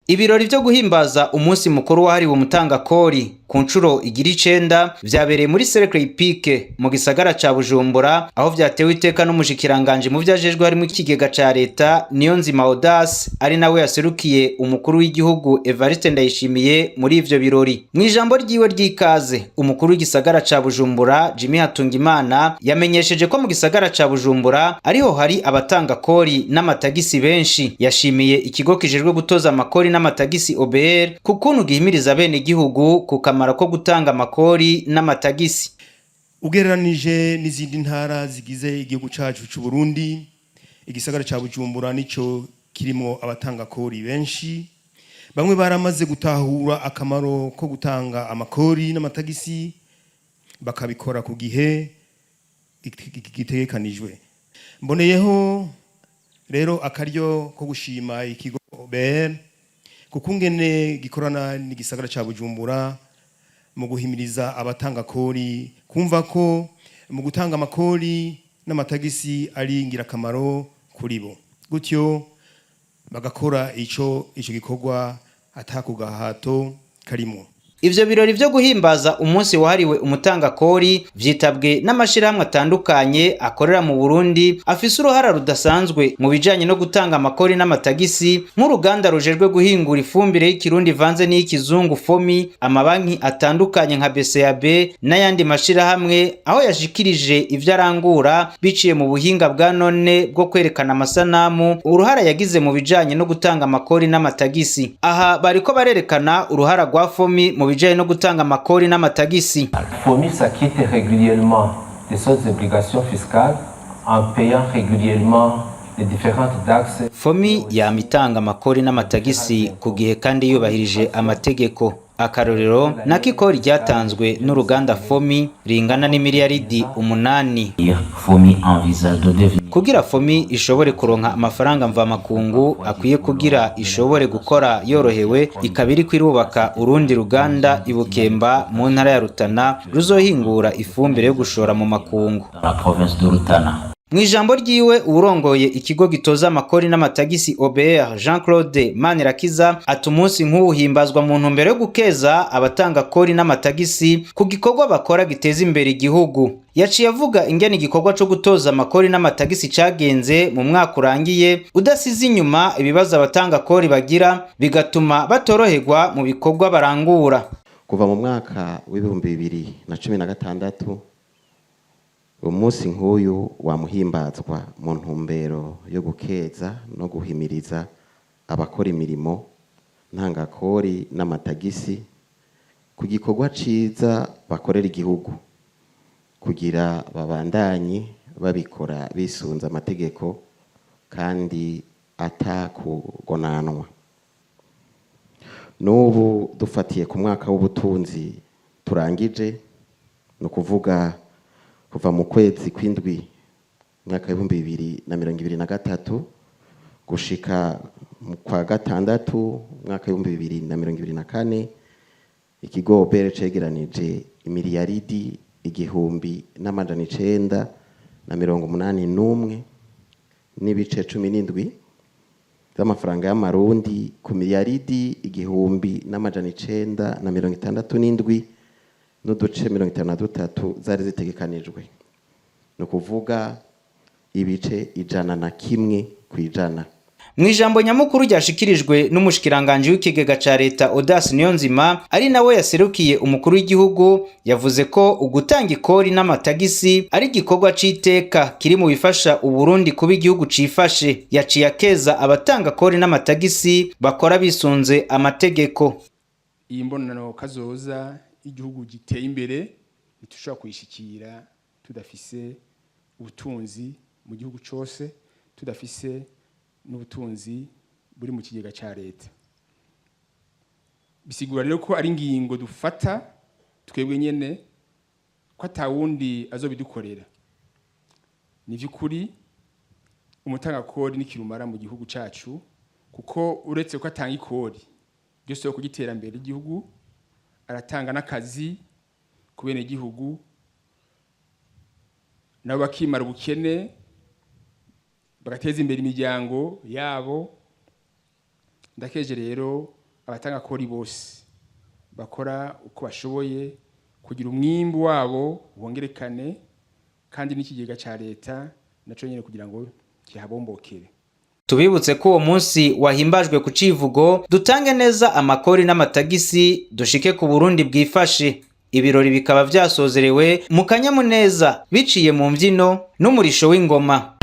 Ibirori vyo guhimbaza umunsi mukuru wahariwe umutangakori ku nshuro igira 9 vyabereye muri Cercle Hippique mu gisagara ca Bujumbura, aho vyatewe iteka n'umushikiranganje mu vyajejwe harimo ikigega ca leta, Niyonzima Audace, ari nawe yaserukiye umukuru w'igihugu Evariste Ndayishimiye muri ivyo birori. Mu ijambo ryiwe ry'ikaze, umukuru w'igisagara ca Bujumbura Jimmy Hatungimana yamenyesheje ko mu gisagara ca Bujumbura ariho hari abatanga kori n'amatagisi benshi. Yashimiye ikigo kijejwe gutoza amakori n'amatagisi OBR ku kuntu gihimiriza bene igihugu ku kamaro ko gutanga amakori n'amatagisi. Ugereranije n'izindi ntara zigize igihugu cacu c'u Burundi, igisagara ca Bujumbura nico kirimo abatanga kori benshi. Bamwe baramaze gutahura akamaro ko gutanga amakori n'amatagisi, bakabikora ku gihe gitegekanijwe. Mboneyeho rero akaryo ko gushima ikigo OBR kuko ngene gikorana n'igisagara ca Bujumbura mu guhimiriza abatanga kori kumva ko mu gutanga amakori n'amatagisi ari ingirakamaro kuri bo, gutyo bagakora ico gikorwa atakugahato karimo. Ivyo birori vyo guhimbaza umunsi wahariwe umutangakori vyitabwe n'amashirahamwe atandukanye akorera mu Burundi afise uruhara rudasanzwe mu bijanye no gutanga amakori n'amatagisi, nk'uruganda rujejwe guhingura ifumbire y'ikirundi ivanze n'iy'ikizungu FOMI, amabanki atandukanye nka BCAB n'ayandi mashirahamwe, aho yashikirije ivyo arangura biciye mu buhinga bwa none bwo kwerekana amasanamu uruhara yagize mu bijanye no gutanga amakori n'amatagisi. Aha bariko barerekana uruhara rwa FOMI mu bijanye no gutanga amakori n'amatagisi. FOMI s'acquitte régulièrement de ses obligations fiscales en payant régulièrement les différentes taxes. FOMI yama itanga amakori n'amatagisi ku gihe kandi yubahirije amategeko. Akarorero nako ikori ryatanzwe n'uruganda FOMI ringana n'imiliyaridi 8. FOMI envisage de devenir Kugira FOMI ishobore kuronka amafaranga mvamakungu akwiye kugira ishobore gukora yorohewe, ikaba iriko irubaka urundi ruganda i Bukemba mu ntara ya Rutana ruzohingura ifumbire yo gushora mu makungu. dans la province de Rutana. Mu ijambo ryiwe, uwurongoye ikigo gitoza amakori n'amatagisi OBR, Jean Claude Manirakiza, ati umunsi nk'uwuhimbazwa mu ntumbero yo gukeza abatanga kori n'amatagisi ku gikorwa bakora giteza imbere igihugu. Yaciye avuga ingene igikorwa co gutoza amakori n'amatagisi cagenze mu mwaka urangiye, udasize inyuma ibibazo abatanga kori bagira bigatuma batoroherwa mu bikorwa barangura. Kuva mu mwaka wa 2016, umunsi nk'uyu wamuhimbazwa mu ntumbero yo gukeza no guhimiriza abakora imirimo ntangakori n'amatagisi ku gikorwa ciza bakorera igihugu, kugira babandanye babikora bisunze amategeko kandi atakugonanwa. N'ubu dufatiye ku mwaka w'ubutunzi turangije, ni ukuvuga kuva mu kwezi kw'indwi mwaka wa 2023 gushika mu kwa gatandatu mwaka wa 2024, ikigo OBR cegeranije imiliyaridi 1981.17 z'amafaranga y'amarundi ku miliyaridi 1967.53 zari zitegekanijwe, ni ukuvuga ibice 101%. Mu ijambo nyamukuru ryashikirijwe n'umushikiranganje w'ikigega ca leta Audace Niyonzima, ari nawe yaserukiye umukuru w'igihugu, yavuze ko ugutanga ikori n'amatagisi ari igikorwa c'iteka kiri mu bifasha Uburundi kuba igihugu cifashe. Yaciye akeza abatanga kori n'amatagisi bakora bisunze amategeko. Iyi mbonano kazoza igihugu giteye imbere ntitushobora kuyishikira tudafise ubutunzi mu gihugu cose, tudafise n'ubutunzi buri mu kigega ca leta. Bisigura rero ko ari ingingo dufata twebwe nyene, ko atawundi azobidukorera. Ni vy'ukuri, umutangakori n'ikirumara mu gihugu cacu, kuko uretse ko atanga ikori ryose yo kugiterambere igihugu, aratanga n'akazi ku bene gihugu, nabo bakimara ubukene, bagateza imbere imiryango yabo. Ndakeje rero. Abatanga kori bose bakora uko bashoboye kugira umwimbu wabo wongerekane, kandi n'ikigega ca leta naco nyene kugira ngo kihabombokere. Tubibutse ko uwo munsi wahimbajwe ku civugo "Dutange neza amakori n'amatagisi, dushike ku Burundi bwifashe". Ibirori bikaba vyasozerewe mu kanyamuneza biciye mu mvyino n'umurisho w'ingoma.